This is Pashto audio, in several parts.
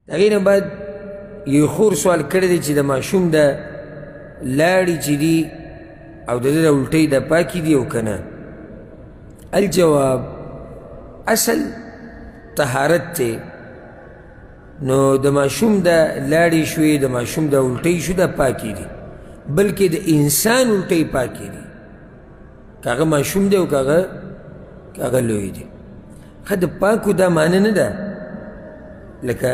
د هغې نه بعد یو خور سوال کړی دی چې د ماشوم د لاړې چې دي او د ده د الټۍ د پاکې دي او که نه. الجواب، اصل طهارت دی، نو د ماشوم د لاړې شوې، د ماشوم د الټۍ شو، دا پاکې دي، بلکې د انسان الټۍ پاکې دي، که هغه ماشوم دی او که هغه لوی دی. ښه، د پاکو دا معنی نه ده لکه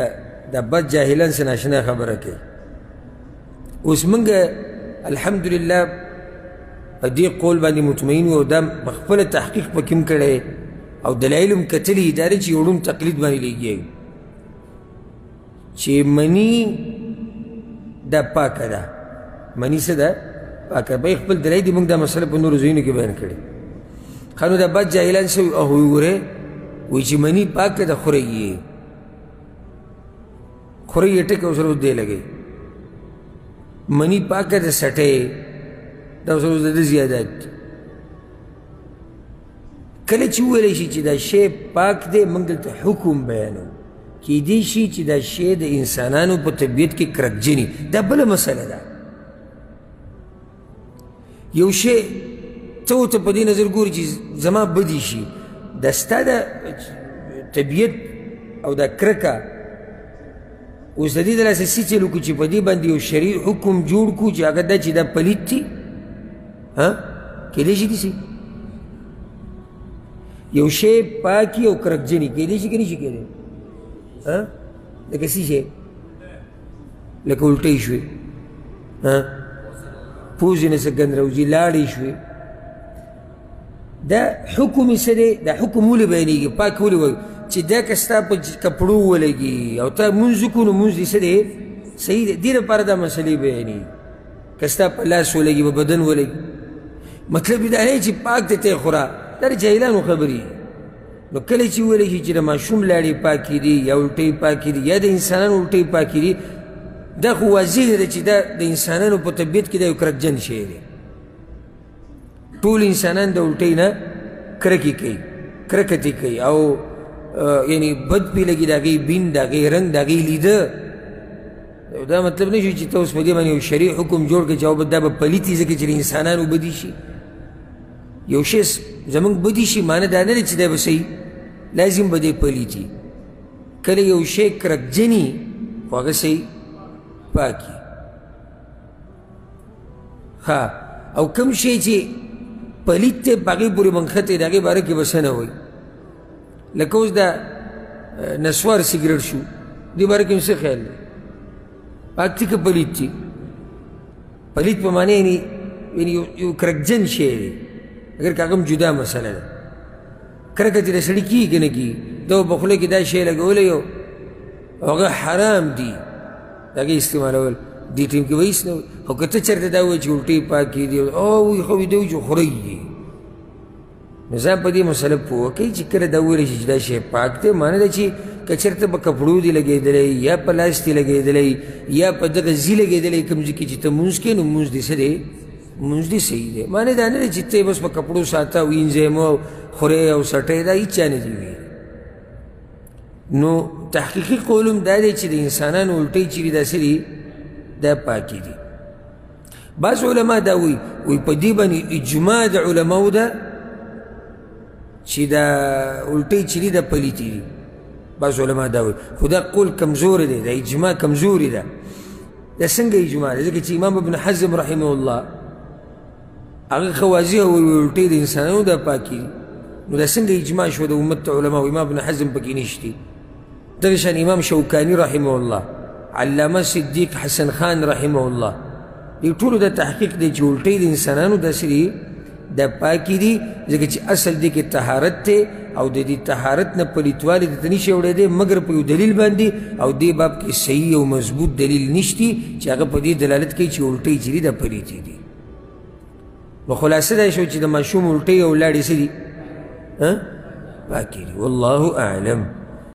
دا بد جاهلان څه ناشنا خبره کوي. اوس موږ الحمدلله په دې قول باندې مطمئن یو، دا په خپله تحقیق پکې هم کړی او دلایل هم کتلي، دا دی چې یو ړوند تقلید باندې لګیا یو چې مني دا پاکه ده. مني څه ده؟ پاکه. به خپل دلایل دي، موږ دا مسله په نورو ځایونو کې بیان کړې. ښه، نو دا بد جاهلان څه وایي؟ هغوی وګورئ وایي چې مني پاکه ده، خورئ یې، خورئ یې، ټکی ورسره اوس دی لګوي. مني پاکه ده، سټی دا ورسره اوس د ده زیادات دي. کله چې وویلی شي چې دا شی پاک دی، موږ دلته حکم بیانوو. کیدی شي چې دا شی د انسانانو په طبیعت کې کرکجني، دا بله مسله ده. یو شی ته ورته په دې نظر ګوري چې زما بدې شي، دا ستا د طبیعت او دا کرکه اوس د دې د لاسه څه چل وکړو چې په دې باندې یو شرعي حکم جوړ کړو چې هغه دا چې دا پلیت دي؟ ها، کیدای شي داسې یو شی پاکي او کرکجني کیدای شي که نه شي کیدی؟ ها، لکه څه شی؟ لکه الټۍ شوې، ها، پوزې نه څه ګند راوځي، لاړې شوې. دا حکم یې څه دی؟ دا حکم ولې بیانېږي؟ پاک ولې وایو چې دا که ستا په کپړو ولګي او تا مونځ وکړو نو مونځ دې څه دی؟ صحیح دی. دې لپاره دا مسلې بیانېږي. که ستا په لاس ولګي، په بدن ولګي، مطلب یې دا نه چې پاک دی ته یې خوره، دا د جاهلانو خبرې. نو کله چې وویل شي چې د ماشوم لاړې پاکې دي یا الټۍ پاکې دي یا د انسانانو الټۍ پاکې دي، دا خو واضح ده چې دا د انسانانو په طبیعت کې دا یو کرکجن شی دی. ټول انسانان د الټۍ نه کرکې کوي، کرکه ترې کوي او یعنې بد پرې لګي، د هغې بین، د هغې رنګ، د هغې لیده. دا مطلب نه شي چې ته اوس په دې باندې یو شرعي حکم جوړ کړې چې دا به پلیت وي ځکه چې د انسانانو بدي شي. یو شی زموږ بدي شي معنی دا نه دی چې دا به صحیح، لازم به دی پلیت وي. کله یو شی کرکجني خو هغه صحیح پاکي. ښه، او کوم شی چې پلیت دی په هغې پورې منښتی د هغې باره کې به څه نه وایي. لکه اوس دا نسوار سګرټ شو، دې باره کې هم څه خیال دی؟ پاک دی که پلیت دی؟ پلیت په معنی یعنی یو کرکجن شی دی، اګر که هغه هم جدا مسله ده. کرکه چې د سړي کېږي که نه کېږي، ده په خوله کې دا شی لګولی او هغه حرام دي، د هغې استعمالول دې ټیم کې به هېڅ نه وي. خو که ته چېرته دا ووایې چې الټۍ پاکې دي، او وایي خو ویده وي چې خورئ یې، نو ځان په دې مسله پوه کوي چې کله دا وویل شي چې دا شی پاک دی، معنی دا چې که چېرته په کپړو دې لګېدلی یا په لاس دې لګېدلی یا په دغه ځي لګېدلی کوم ځای کې چې ته مونځ کوې، نو مونځ دې څه دی؟ مونځ دې صحیح دی. معنی دا نه دی چې ته یې بس په کپړو ساته او وینځې مو او خورې او سټې، دا هېچا نه دي ویلي. نو تحقیقي قول هم دا دی چې د انسانانو الټۍ چې دي دا څه دي؟ دا پاکې دي. بعض علما دا وایي، وایي په دې باندې اجماع د علماو ده چې دا الټۍ چې دي دا پلیتې دي. بعض علما دا وایي، خو دا قول کمزوری دی، دا اجماع کمزوري ده. دا څنګه اجماع ده؟ ځکه چې امام ابن حزم رحمه الله هغه ښه واضح وایي الټۍ د انسانانو دا پاکې دي. نو دا څنګه اجماع شوه د امت علماو؟ امام ابن حزم پکې نشتي. دغه شان امام شوکاني رحمه الله، علامه صدیق حسن خان رحمه الله، دې ټولو دا تحقیق دی چې الټۍ د انسانانو داسې دي دا پاکې دي، ځکه چې اصل دې کې طهارت دی او د دې طهارت نه پلیتوالی درته نشي اوړېدی مګر په یو دلیل باندې، او دې باب کې صحیح او مضبوط دلیل نشتی چې هغه په دې دلالت کوي چې الټۍ چې دي دا پلیتې دي. نو خلاصه دا شو چې د ماشوم الټۍ او لاړې څه دي؟ پاکې دي. والله اعلم.